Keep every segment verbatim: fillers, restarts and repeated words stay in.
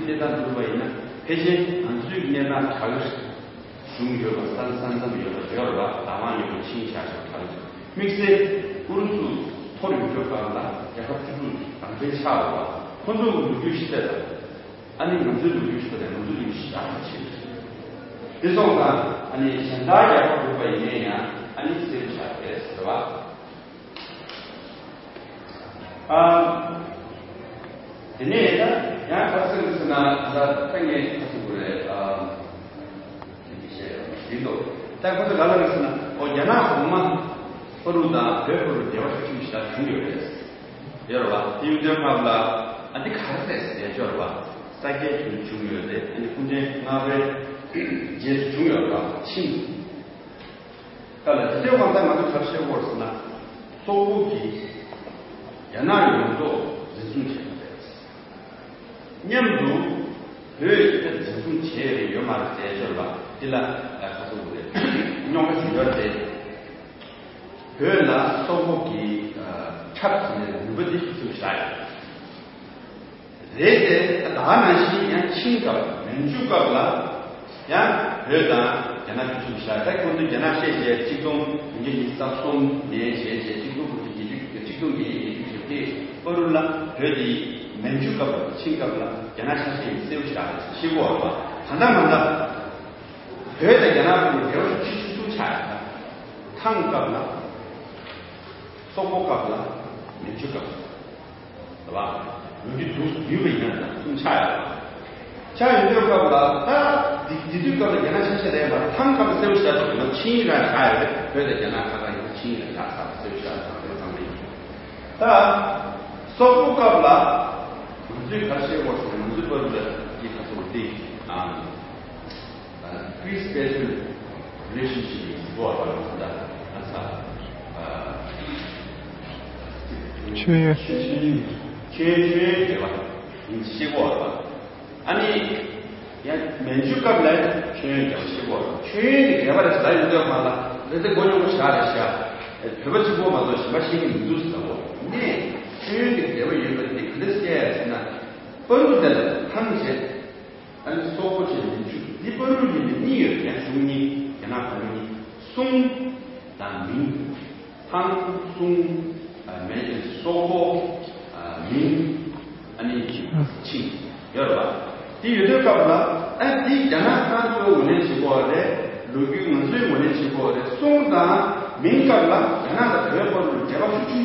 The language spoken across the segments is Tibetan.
གནས་སྟངས་འགྱུར་བ་ཡིན་ན་ཕལ་ཆེར་ང་ཚོའི་གནས་སྟངས་དྲག་གི་རེད། གཞུང་ཡོད་པ་ས་ས་མཚམས་ཡོད་པ་ཡོད་རེད་པ། བདག་དབང་ཡོད་པ་ཆིངས་བཞག་ཆོག་དྲག་གི་རེད། དམིགས་བསལ་ཨུ་རུ་སུ་འཐོར་ཡོང་དུས་སྐབས་ལ་རྒྱལ་ཁབ་བཅུ་དྲུག་གི་གང་འདྲའི་ཆགས་ཡོད་པ། ཁོ་ཚོ་གི་ལོ་རྒྱུས་ཤེས་ཚད་དང་། ཨ་ནི་ང་ཚོའི་ལོ་རྒྱུས་ཤེས་ཚད་དང་། ང་ཚོའི་ལོ་རྒྱུས་ཤེས་ཚད་ཆེ་རེད། དེ་སོང་ཙང་ཨ་ནི་གཞན་དག་རྒྱལ་ཁབ་འགྲོ་བ་ཡིན་ན་ཡང་ཨ་ནི་གསལ་པོ་ཆགས་རེད་ཟེར་བ། ཨ། དེ་ནས་ད་ཡང་ག་ཚོད་ཟེར་ན་ད་ད་ངས་ག་ཚོད་དགོས་རེད། ཨ། དེ་འདྲ་བཤད་ཡོད་མ་རེད་འདུག་ད་ཁོ་ཚོ་ག་ལ་རེད་ཟེར་ན། ཨོ་རྒྱ་ནག་གོང་མ་བར་དུ་དང་བོད་བར་དུ་འབྲེལ་བ་ཤུགས་ཆེན་ཞིག་བྱུང་ཡོད་རེད། ཡོད་རེད་བ། དེ་ཡོད་དུས་སྐབས་ལ་ཨ་འདི་ག་རེ་རེད་ཟེར་ཡོད་རེད་བ། ས་སྐྱའི་དུས་བྱུང་ཡོད་རེད། ཨ་ནི་སྐུ་ཕྲེང་ལྔ་པའི་རྗེས་སུ་བྱུང་ཡོད་རེད་བ། ཆིང་། ད་ལ་དེ་ཚོའི་དབང་ད་ང་ཚོ་ག་རེ་བཤད་དགོས་ཟེར་ན། སོག་པོ་གིས་རྒྱ་ནག་ཡོངས་རྫོགས་འཛིན་བཟུང་བྱས་པ་རེད། མཉམ་དུ་བོད་ཡིག་ད་འཛིན་བཟུང་བྱས་རེད་ཡོད་མ་རེད་ཟེར་ཆོག་ལ། འདི་ལ་ཁ་སོག་པོ་རེད། རྙོག་དྲ་ཞིག་ཡོད་རེད། བོད་ལ་སོག་པོ་གི་ཁྲབ་ཟེར་ནས་ནུས་པ་འདི་ཚུར་བཞག་ཡོད་རེད་དེ། ད་ནང་བཞིན་ཡང་ཆིང་སྐབས་མན་ཇུ་སྐབས་ལ་ཡང་བོད་དང་རྒྱ་ནག་གི་ཆིང་བཞག་ད་ཁོང་ཚོ་རྒྱ་ནག་བཤད་བྱས་གཅིག་སྟོང་དགུ་བརྒྱ་ཉི་ཤུ་རྩ་གསུམ་ནས་བྱས་བྱས་གཅིག་སྟོང་དགུ་བརྒྱ་བརྒྱད་ཅུ་གཅིག་སྟོང་བརྒྱད་བརྒྱད་ཅུ་གྱ་བརྒྱད་བར་དུ་ལ་བོད་དེ་མན་ཇུ་སྐབས་ལ་ཆིང་སྐབས་ལ་རྒྱ་ནག་ཆ་ཤས་ཡིན་གསལ་པོ་ཞིག་ཆགས་ཀྱི་ཡོད་རེད་པ། ད་ལྟ་མ་ད་བོད་དང་རྒྱ་ནག་གི་འབྲེལ་བ་ཤུགས་ཆེ་ཤོས་ཆགས་ཡོད་ད། ཐང་སྐབས་ལ། སོག་པོ་སྐབས་ལ། མན་ཇུ་སྐབས་ལ། རེད་པ། ལོ་རྒྱུས་དུས་སུ་བསྡུས་པ་ཡིན་ན་ད་གསུམ་ཆགས་ཡོད་པ། ཆགས་ཡོད་དུས་སྐབས་ལ་ད་འདི་འདི་དུས་སྐབས་ལ་རྒྱ་ནག་ཆ་ཤས་རེད་པ། ཐང་སྐབས་ལ་གསལ་པོ་ཞིག་ཆགས་ཡོད་པ། ཆིང་རང་ཆགས་ཡོད་རེད། བོད་དང་རྒྱ་ནག་ཁ་ཁ་ཡིན་ན་ཆིང་རང་ཆགས་ས་གསལ་པོ་ཞིག་ཆགས་ཡོད་པ་ཚང་མ་ཡིན། ད་སོག་པོ་སྐབས་ལ་ང་ཚོས་ག་རེ་བཤད་དགོས་ཟེར་ན། ང་ཚོའི་བར་དུ་ལ་འདི་ག་ཚོད་འདི་ཨ། Three special relationship is what I was that. ཆོས་ཡོད། ཆོས་ཡོད་འབྲེལ་བ་ཡིན་ཤེས་དགོས་པ། ཨ་ནི་ཡང་མན་ཇུ་སྐབས་ལ་ཆོས་ཡོད་ཀྱང་ཤེས་དགོས་པ། ཆོས་ཡོད་ཀྱི་འབྲེལ་བ་རེད་ཟེར་ཡོང་དུས་སྒང་ལ་རེད་དེ་མགོ་རྙོག་པོ་ཞེ་དྲག་རེད་ཤག་བོད་པ་གཅིག་པོ་མ་གཏོགས་གཞན་པ་ཤེས་ཀྱི་མི་འདུག་ཟེར་བ་ནས། ཆོས་ཡོད་ཀྱི་འབྲེལ་བ་ཡོད་པ་དེ་ག་འདྲ་སྐྱེ་ཡ་ཟེར་ན། པ་རུ་དེ་ལ་ཐང་བྱས། ཨ་ནི་སོག་པོ་བྱས་མན་ཇུ། འདི་པ་རུ་ཡིན་པའི་གཉིས་ཡོད། ཡང་གཞུང་གཉིས། རྒྱ་ནག་གོང་མ་གཉིས། སུང་དང་མིང་། ཐང་སུང་། ཨ་མན་ཇུ་སོག་པོ། ཨ་མིང་། ཨ་ནི་ཆིང་ཡོད་རེད་པ། འདི་ཡོད་དུས་སྐབས་ལ་ཨ་འདི་རྒྱ་ནག་ཁོ་རང་ཚོའི་ངོས་ནས་བྱེད་དགོས་པ་རེད། ལོ་རྒྱུས་ང་ཚོའི་ངོས་ནས་བྱེད་དགོས་པ་རེད། སུང་དང་མིང་སྐབས་ལ་རྒྱ་ནག་དང་བོད་བར་དུ་འབྲེལ་བ་ཤུགས་ཆུང་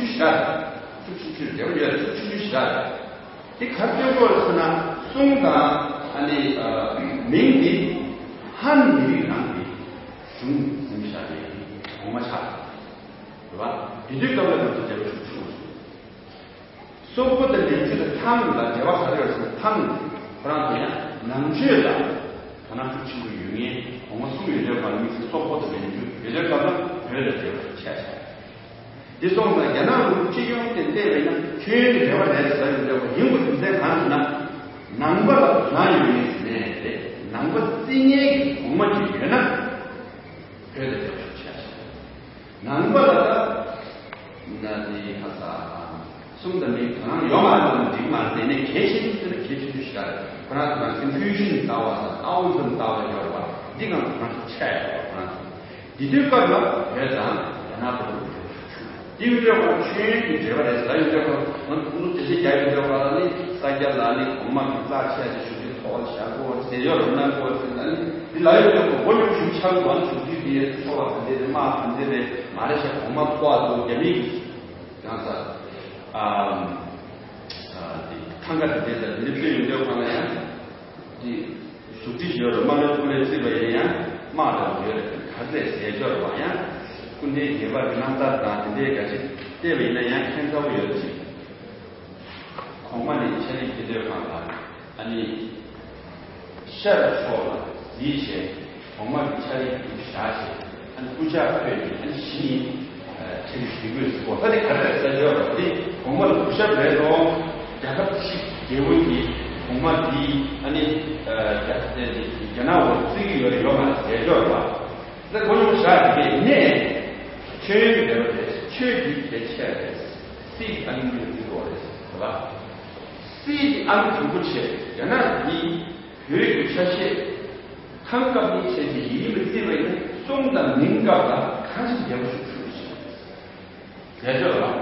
ཆུང་ཞིག་རེད། ཤུགས་ཆུང་ཆུང་འབྲེལ་བ་ཡོད་རེད། ཤུགས་ཆུང་ཆུང་ཞིག་རེད། དེ་ག་རེ་སྟོན་དགོས་རེད་ཟེར་ན། སུང་དང་ཨ་ནི་ཨ་མིང་འདི་ཧན་མི་རིགས་རང་གི་གཞུང་འཛིན་བཞག་ནས་གོང་མ་ཆགས་རེད་པ། དེ་དུས་སྐབས་ལ་ང་ཚོ་འབྲེལ་བ་ཤུགས་ཆུང་བ་བྱུང་། སོག་པོ་དང་མན་ཇུ་དང་ཐང་ལ་འབྲེལ་བ་ག་རེ་ཡོད་ཟེར་ན། ཐང་ཁོ་རང་ཚོ་ཡང་ནང་ཆོས་ལ་དོ་སྣང་ཤུགས་ཆེན་པོ་ཡོད་མཁན་གོང་མ་གསུམ་ཡོད་དུས་སྒང་ལ་དམིགས་བསལ་སོག་པོ་དང་མན་ཇུ་ཡོད་དུས་སྐབས་ལ་བོད་ལ་འབྲེལ་བ་ཤུགས་ཆེ་ཆགས། དེ་སོང་ཙང་རྒྱ་ནག་ལུགས་སྤྱི་ཡོངས་དེ་བལྟས་པས་ན་ཆོས་ཡོན་གྱི་འབྲེལ་བ་རེད་ཟེར་ཡོང་འདྲ་བོ་ཡིན་དགོས་རྒྱུ་མཚན་གང་ཡིན་ན། ནང་པ་ལ་དོ་སྣང་ཡོད་མཁན་ཟེར་ནས་རེད། ནང་པ་རྩིས་མཁན་གྱི་གོང་མ་ཅིག་ཡོད་ན་བོད་དེ་འབྲེལ་བ་ཤུགས་ཆེ་ཆགས། ནང་པ་ལ་ད་ན་དེ་ཁ་ས་སུང་དང་མིང་དོ་སྣང་ཡོད་མ་རེད་ཟེར་ན་འགྲིག་མ་རེད། དེ་ནས་གལ་ཆེ་ཤོས་དེ་ནི་གལ་ཆེ་ཤོས་ཤིག་རེད། ཁོ་རང་ཚོ་ནང་ཀོན་ཕུ་ཤན་ལྟ་བ་དང་ཏའོ་ཨི་ཛམ་ལྟ་བ་ཡོད་རེད་པ། འདི་སྒང་ཁོ་རང་ཚོ་ཆད་ཡོད་རེད། ཁོ་རང་ཚོ། དེ་དུས་སྐབས་ལ་བོད་དང་རྒྱ་ནག་བར་དུ་འབྲེལ་བ་ཤུགས་ཆེ། དེ་ཡིན་དུས་ཁོང་ཆོས་ཡོན་གྱི་འབྲེལ་བ་རེད་ཟེར་ཡོང་དུས་ཁོང་ང་ཚོ་ཁོང་ཚོ་དེ་འདྲ་རྒྱག་ཡོང་དུས་ཁོང་ལ་ནི་ས་སྐྱ་ལ་ནི་གོང་མ་གི་རྩ་ཆེ་ཆེ་ཞུ་རྒྱུ་ཐོག་ལ་བཞག་དགོས་ཟེར་ཡོད་རེད། གནང་དགོས་ཟེར་ན་ནི་འདི་ལ་ཡོད་དུས་ཁོང་མགོ་རྙོག་ཞིག་ཆགས་འདུག་ཨ་ནི་ཞུ་རྒྱུ་དེ་ཚོ་བ་དེ་འདྲ་རེད། དམག་དེ་འདྲ་རེད། མ་རེད་ཤག་གོང་མ་ཐོག་ཨ་འདུག་རྒྱ་མི་གི་ཡང་ས་ཨ་ཨ་དེ་ཐང་ག་དེ་འདྲ་དང་དེ་འདྲ་ཕུལ་ཡོང་དུས་ཁོང་ལ་ཡང་དེ། བཞུགས་ཁྲི་ཞིག་ཡོད་རེད། རྨ་ལྷོའི་ཐུགས་ལས་བརྩིས་པ་ཡིན་ཡང་དམག་འདྲ་བོ་ཡོད་རེད། ག་ཚད་ཟས་སྦྱོར་བ་ཡང་སྐུ་ཕྲེང་བརྒྱད་པ་གི་རྣམ་ཐར་དང་དེ་འདྲའི་འགའ་ཞིག་བལྟས་པ་ཡིན་ན་ཡང་ཁྱད་མཚར་པོ་ཡོད་ཅིང་། གོང་མ་ནི་ཕྱག་ལས་ཀྱི་སྡོད་ཁང་ལ་ཨ་ནི་ཤར་ཕྱོགས་ལ་གཟིགས་བྱས། གོང་མ་གི་ཕྱག་ལས་ཀྱི་བཞག་བྱས། ཨ་ནི་སྐུ་ཕྱག་ཕུལ་ནས་ཨ་ནི་གཞི་ནས་ཕྱག་ལས་ཞུ་དགོས་ཟེར་གོ། ད་དེ་ག་རེ་རེད་ཟེར་ཡོད་རེད་པ། དེ་གོང་མ་ལ་གུས་ཞབས་རེད་དོ། རྒྱལ་ཁབ་ཕྱི་རྒྱལ་པོ་གི་གོང་མ་འདི་ཨ་ནི་རྒྱ་རྒྱ་ནག་འོག་བརྩི་གི་ཡོད་རེད་ཡོད་མ་རེད་ཟེར་ཡོད་རེད་པ། ད་གོ་ཡོང་བཞག་དེ་གས་ནས་ཆོས་ཡོན་གྱི་འབྲེལ་བ་རེད། ཆོས་འདི་གལ་ཆེ་རེད། སྲིད་ཨ་ནི་འདི་བརྩི་དགོས་རེད་ཟེར་བ། སྲིད་ཀྱི་ཨ་ནི་དང་པོ་ཆེ་རྒྱ་ནག་གི་ བོད་ཀྱི་ཆ་ཤས་ཁམས་སྐབས་གཉིས་བྱས་ཏེ་ཡིན་མི་བརྩིས་པ་ཡིན་ན། གསུང་དང་མིང་སྐབས་ལ་གང་ཞིག་བདེ་བ་ཤུགས་ཆུང་ཞིང་། ལས་སྦྱོར་བ།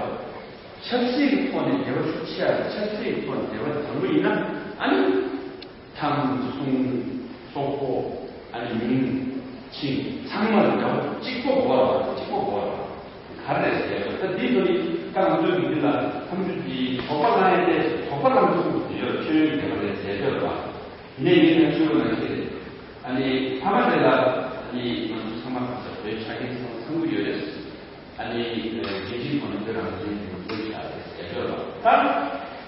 ཆབ་སྲིད་ཀྱི་ཐོག་ནས་བདེ་བ་ཤུགས་ཆེ་ཡ་དང་། ཆབ་སྲིད་ཀྱི་ཐོག་ནས་བདེ་བ་དང་པོ་ཡིན་ན། ཨ་ནི། ཁྲམ་གསུམ། སོག་པོ། ཨ་ནི་མིང་ཆིངས་ཚང་མ་ལ་འདྲ་བོ་གཅིག་པོ་དགོས་ར་བ། གཅིག་པོ་དགོས་ར་བ། ག་རེ་རེད་ཟེར་ཡ། ད་འདི་ཚོ་ནི་ད་ང་ཚོའི་མི་འདི་ལ་ཐམས་ཅད་ཀྱིས་དོགས་པ་ལངས་ཡ་ཏེ། དོགས་པ་ལངས་ཐུབ་ཀྱི་ཡོད། ཆོས་ཡོད་ཀྱི་འདྲ་བ་རེད་ཟེར་ཡ་ཡོད་ར་བ། ཡིན་ནའི་ངས་ཁྱོད་ལ་ཞིག་རེད། ཨ་ནི་ཕ་མ་དེ་ལ་ཨ་ནི་ང་ཚོ་ཚང་མ་ག་ས་བོད་ཆ་རྐྱེན་ཚང་མ་ཚང་གི་ཡོད་རེད། ཨ་ནི་རྒྱལ་སྤྱིའི་ཐོག་ནས་བོད་རང་བཙན་གྱི་ངོ་རྒོལ་བྱ་རེད་ཟེར་ཡོད་ལ། ད་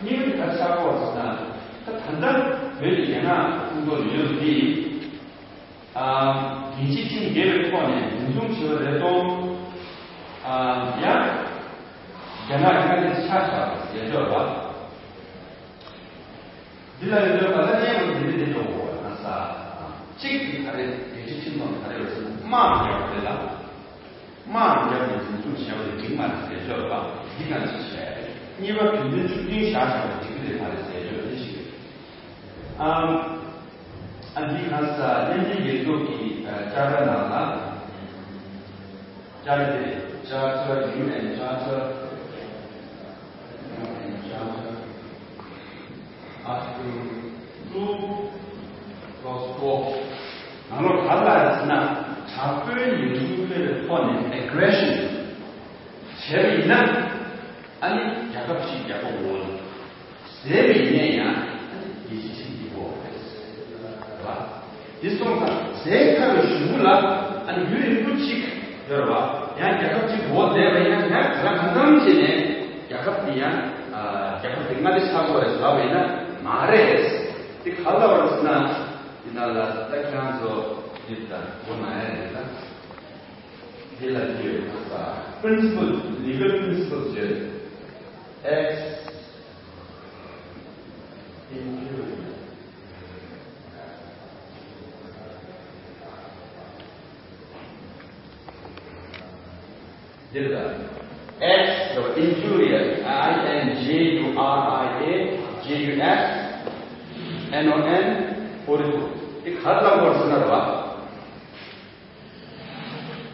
གཉིས་པ་དེ་ག་ཆགས་ཀྱི་ཡོད་ཟེར་ན། ད་ད་ལྟ་བོད་ཀྱི་རྒྱ་ནག་ཁོངས་གཏོགས་ཡོད་འདི། ཨ། རྒྱལ་སྤྱིའི་ཁྲིམས་འགལ་བའི་ཐོག་ནས་འཛིན་བཟུང་བྱས་པ་རེད་དོ། ཨ། ཡང་རྒྱ་ནག་གི་མངའ་སྡེ་ཆ་བཞག་པ་ཟེར་ཡོད་པ། འདི་ལ་ཡོད་པའི་བར་ལ་གནས་མང་འདི་འདི་འདི་འགྲོ་དགོས་པ་ན་ས། གཅིག་གི་ག་རེ་རྒྱལ་སྤྱིའི་ཁྲིམས་ཐོག་ནས་ག་རེ་ཡོད་ཟེར་ན། དམག་རྒྱག་པ་རེད་ལ། དམག་རྒྱག་ནས་འཛིན་བཟུང་བྱས་པ་དེ་འགྲིག་མ་རེད་ཟེར་ཡོད་པ། འདི་ག་ཚོད་བྱས། གཉིས་པ་དོན་ཚན་བཅུ་བདུན་བཞག་བཞག་པ་འགྲིག་གི་རེད་མ་རེད་ཟེར་ཡོད་པ་འདི་ཞིག་རེད། ཨམ། ཨ། འདི་གང་ས་མཉམ་འབྲེལ་རྒྱལ་ཚོགས་ཀྱི་ཨ་བཅའ་ཁྲ་ནང་ལ། བཅའ་ཁྲ་དེ་Charter, U N Charter, U N Charter, Article two, clause four ནང་ལོགས་ག་ལ་ཟེར་ན། དྲག་པོའི་ཉེས་འཛུགས་སྤེལ་བའི་ཐོག་ནས་aggression བྱས་པ་ཡིན་ན། ཨ་ནི་རྒྱལ་ཁབ་ཞིག་རྒྱལ་ཁབ་ངོ་བོ་ལ། ཟས་པ་ཡིན་ནའི་ཡང་རྒྱལ་སྤྱིའི་ཁྲིམས་ཀྱི་འོག་རེད། རེད་བ། འདི་སོང་ཙང་ཟས་ཁ་བའི་གཞུག་གུ་ལ་ཨ་ནི་ཡུན་རིང་པོ་ཅིག་ཡོད་རེད་བ། ཡང་རྒྱལ་ཁབ་ཅིག་འོག་བསྡད་པ་ཡིན་ན། ཡང་ག་ལ་གང་འཚམ་བྱས་ནས་རྒྱལ་ཁབ་དེ་ཡང་རྒྱལ་ཁབ་དེ་མངའ་སྡེ་ཆགས་དགོས་རེད་ཟེར་བ་ཡིན་ན་མ་རེད། དེ་ག་ལ་བར་ཟེར་ན། འདི་ནང་ལ་ད་ཁྱེད་རང་ཚོ་འདི་ལྟར་གོ་ན་ཡ་རེད་ད། འདི་ལ་ཡོད་ས་principle, legal principle ཡོད། Ex injuria. འདིར་ད་ex injuria, I N J U R I A, J U S, N O N, ཕོ་རི་ཏོ། འདི་ག་རེ་ལབ་དགོས་ཟེར་ན་རེད་བ།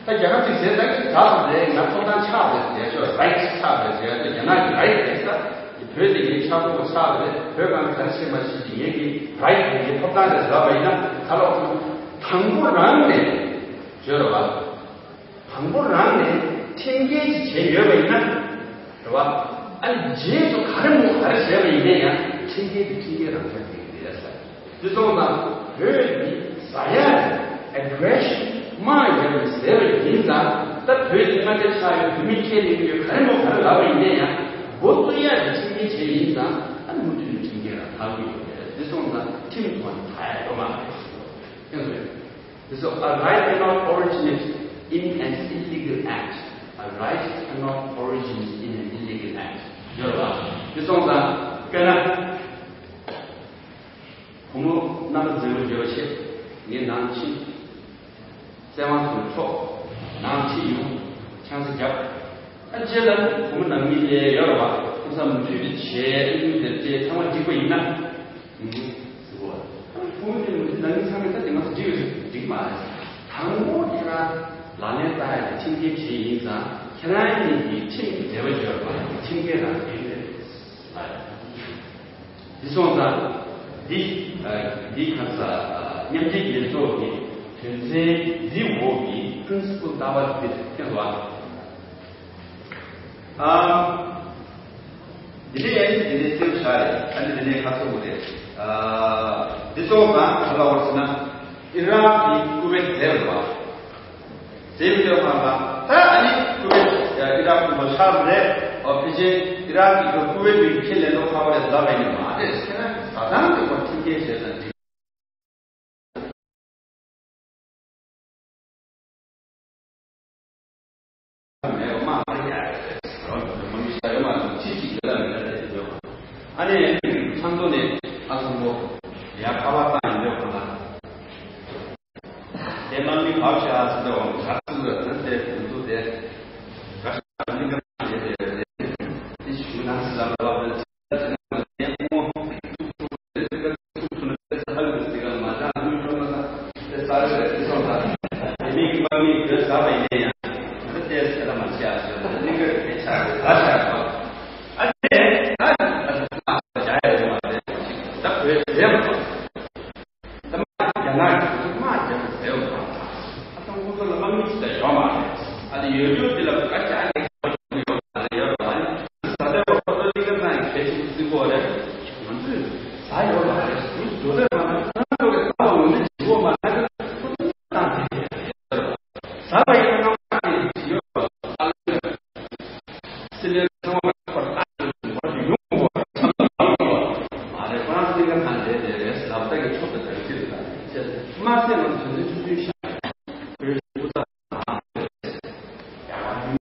ད་རྒྱལ་ཁབ་ཅིག་ཟེར་ད་གི་ད་རེད། ང་ཐོབ་ཐང་ཆགས་རེད་ཟེར་ཆོག right ཆགས་རེད་ཟེར་ཡ་དེ་རྒྱ་ནག་གི་right རེད་ད། བོད་དེ་ངའི་ཆགས་ཐོག་ཆགས་རེད། བོད་གང་ག་རེ་བྱེད་མ་བྱེད་ཀྱི་ངེད་ཀྱི་right རེད། ངའི་ཐོབ་ཐང་རེད་ཟེར་བ་ཡིན་ན། ད་ལོག་དང་པོ་རང་ནས་བརྗོད་རོགས་པ། དང་པོ་རང་ནས་ཁྲིམས་འགལ་ཅིག་བྱས་ཡོད་པ་ཡིན་ན། རེད་བ། ཨ་ནི་རྗེས་སུ་ག་རེ་མོ་ག་རེ་བྱས་པ་ཡིན་ན་ཡང་ཁྲིམས་འགལ་དེ་ཁྲིམས་འགལ་རང་ཆགས་ཀྱི་རེད་ཟེར། འདི་སོང་ཙང་བོད་ཀྱི་ཟ་ཡ་aggression དམག་ཡོད་པ་ཟེར་བ་ཡིན་ཙང་། ད་བོད་ཀྱི་མངའ་སྡེ་ཆགས་ཡོད། བོད་མི་ཁས་ལེན་གྱི་ཡོད། ག་རེ་མོ་ག་རེ་ལབ་པ་ཡིན་ན་ཡང་འགོ་བཙུགས་ཡ་དེ་ཁྲིམས་འགལ་བྱས་ཡིན་ཙང་། ཨ་ནི་མུ་མཐུད་ནས་ཁྲིམས་འགལ་རང་ཐག་གི་ཡོད་རེད། འདི་སོང་ཙང་ཁྲིམས་ཐོག་ནས་ད་ཡ་ཡོད་མ་རེད། ཡང་རེད། So a right cannot originate in an illegal act. A right cannot originate in an illegal act. ཡོད་པ། དེ་སོང་ཙང་དཔེར་ན། བུ་མོ་རྣམ་པ་མཛེས་པོ་མཇལ་བ་བྱེད། ངའི་ནང་ཕྱིན། བཙན་དབང་ཚོས་འཕྲོག་ནང་ཁྲིད་ཡོང་། ཆང་ས་བརྒྱབ། ཨ། རྗེས་ལ་བུ་མོ་ནང་མི་ལས་ཡོད་རེད་བ། ཁོ་ཚོ་མུ་མཐུད་དེ་བྱས། ཨ་ནི་དེ་ཚང་མ་འགྲིག་པ་ཡིན་ན། ཨུམ། ཟེར་བ། ཨ། ཁོང་གིས་མུ་མཐུད་ནང་མི་ཚང་མས་ད་དེ་ང་ཚོ་འགྲིག་ཡོད་ཟེར། འགྲིག་མ་རེད། དང་པོ་ཁྱེད་རང་ལག་ལེན་བསྟར་ཡ་དེ་ཁྲིམས་འགལ་བྱས་ཡིན་ཙང་། ཁྱེད་རང་གཉིས་ཀྱི་ཁྲིམས་ཀྱི་འབྲེལ་བ་ཡོད་པ་ཁྲིམས་འགལ་རང་འགལ་རེད་ལབ་ཡོད། འདི་སོང་ཙང་འདི། ཨ། འདི་གང་ཟག་ཨ། མཉམ་འབྲེལ་རྒྱལ་ཚོགས་ཀྱི་དོན་ཚན་འདི་འོག་གི་principle ལྟ་བ་འདི་ཐེངས་ལ། ཨ། འདི་ནས་ཡང་འདི་ནས་སེལ་བྱ་རེད། ཨ་ནི་འདི་ནས་ཁ་ཚོ་མོ་རེད། ཨ། འདི་སོང་ཙང་ག་ལ་བར་ཟེར་ན། ཨི་རག་གི་ཀུ་ཝེད་ཟེར་བ། ཟེར་བའི་ཐོག་ལ་ད་ཨ་ནི་ཀུ་ཝེད་ཨི་རག་གི་ལོ་ཆགས་རེད། ཨོ། ཕལ་ཆེར་ཨི་རག་གི་ཀུ་ཝེད་དུ་ཁས་ལེན་ཐོག་ཁ་བ་རེད་ལབ་པ་ཡིན་ན་མ་རེད། ཟེར་ན་ཟ་ཐང་གི་བར་ཁྲིམས་འགལ་བྱས་ན་འགྲིག་མེད་པ་མ་རེད་ཡ། རང་གི་མི་ཤ་ཡོད་མ་གཏོགས་ཅི་ཞིག་ཡོད་ལ་མེད་ལ་དེ་ཡོད། ཨ་ནི་ཚང་ཚོ་ནས་ཨ་ཚང་པོ་ཡ་ཁ་བ་བཏང་ཡིན་འདོད་ཁོ་ན། དེ་དམག་མི་བབས་བྱ་ཟེར་འདོད་བ་ག་ཚོད་རེད་དེ་དེ་ཚོ་དེ་ག་ཤ་མི་ག་དེ་དེ་དེ་ཞུ་ན་ཟེར་ལ་ལ་ལ། དེ་ནས་ཁོང་ཐུག་ཐུག་རེད་ཟེར་ཐུག་ཐུག་ཐུག་ནས་ཚ་ལུ་ཟེར་ག་ གལ་ཆེན་པོ་བརྩི་དགོས་རེད། ང་ཚོས་ཟ་ཡོད་མ་རེད། འགྲོ་དོན་མ་ན་ཁོ་རང་ཚོ་གི་ཟ་བ་འོ་ནི་བྱེད་དགོས་མ་ན་ཁོ་ཚོ་བཏང་དེ་ཟ་བ་ཡིན་ན་ང་ཚོ་ཡོད་པ། སི་ལེ་